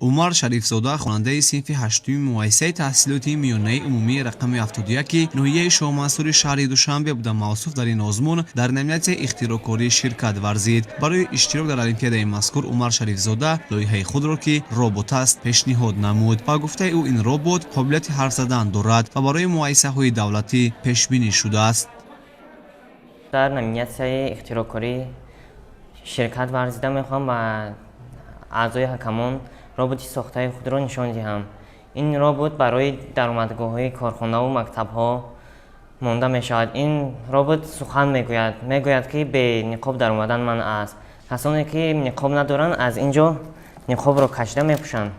Умар Шарифзода, хонандаи синфи ҳаштуми муассисаи таҳсилоти миёнаи умумии рақами 71 ноҳияи Шоҳмансури шаҳри Душанбе буда, мавсуф дар ин озмун дар номинатсияи ихтироъкорӣ ширкат варзид. Барои иштирок дар олимпиадаи мазкур Умар Шарифзода лоиҳаи худро, ки робот аст, пешниҳод намуд. Ба гуфтаи ӯ, ин робот қобилияти ҳарф задан дорад ва барои муассисаҳои давлатӣ пешбинӣ шудааст. Дар номинатсияи ихтироъкорӣ ширкат варзида, мехоҳам ба аъзои ҳакамон роботи сохтаи худро нишон диҳам. Ин робот барои даромадгоҳҳои корхонаву мактабҳо монда мешавад. Ин робот сухан мегӯяд, мегӯяд, ки бе ниқоб даромадан манъ аст. Касоне, ки ниқоб надоранд, аз ин ҷо ниқобро кашида мепӯшанд.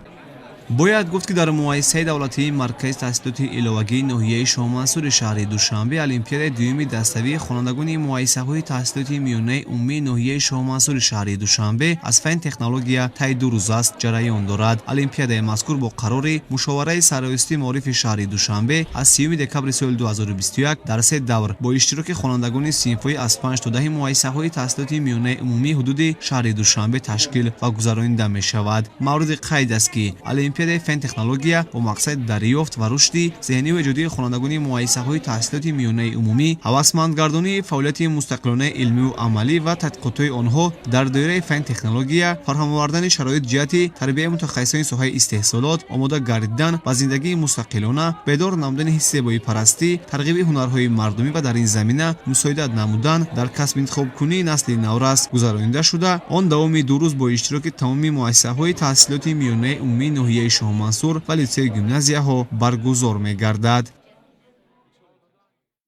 Бояд гуфт, ки дар муассисаи давлатии маркази таҳсилоти иловагии ноҳияи Шоҳмансури шаҳри Душанбе олимпиадаи дуюми даставии хонандагони муассисаҳои таҳсилоти миёнаи умумии ноҳияи Шоҳмансури шаҳри Душанбе аз фанни технология тай 2 рӯз аст ҷараён дорад. Олимпиадаи мазкур бо қарори мушовараи сарраёсати маорифи шаҳри Душанбе аз 30 декабри соли 2021 дар се давр бо иштироки хонандагони синфҳои аз 5 то 10 муассисаҳои таҳсилоти миёнаи умумии ҳудуди шаҳри Душанбе ташкил ва гузаронида мешавад. Мавриди қайд аст, ки олимпиадаи фан технология бо мақсади дарёфт ва рушди зеҳнию эҷодии хонандагони муассисаҳои таҳсилоти миёнаи умумӣ, ҳавасмандгардонии фаъолияти мустақилонаи илмиву амалӣ ва тадқиқотҳои онҳо дар доираи фан технология, фароҳам овардани шароит ҷиҳати тарбияи мутахассисони соҳаи истеҳсолот, омода гардидан ба зиндагии мустақилона, бедор намудани ҳисси зебоипарастӣ, тарғиби ҳунарҳои мардумӣ ва дар ин замина мусоидат намудан дар касбинтихобкунии насли наврас гузаронида шуда, он давоми 2 рӯз бо иштироки тамоми муассисаҳои таҳсилоти миёнаи умумии ноҳияи Шоҳмансур ва литсею гимназияҳо баргузор мегардад.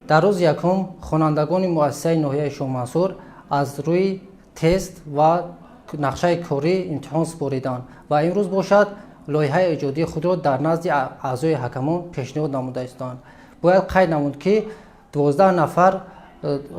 Дар рӯзи якум хонандагони муассисаи ноҳияи Шоҳмансур аз рӯи тест ва нақшаи корӣ имтиҳон супориданд ва имрӯз бошад, лоиҳаи эҷодии худро дар назди аъзои ҳакамон пешниҳод намуда истоданд. Бояд қайд намуд, ки 12 нафар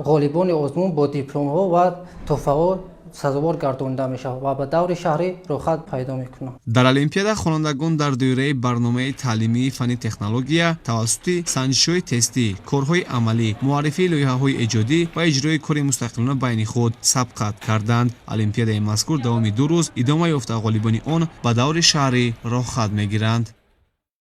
ғолибони озмун бо дипломҳо ва тӯҳфаҳо сазовор гардонида мешавад ва ба даври шаҳрӣ роҳхат пайдо мекунанд. Дар олимпиада хонандагон дар доираи барномаи таълимии фанни технология тавассути санҷишҳои тестӣ, корҳои амалӣ, муаррифии лоиҳаҳои эҷодӣ ва иҷрои кори мустақилона байни худ сабқат карданд. Олимпиадаи мазкур давоми 2 рӯз идома ёфта, ғолибони он ба даври шаҳрӣ роҳхат мегиранд.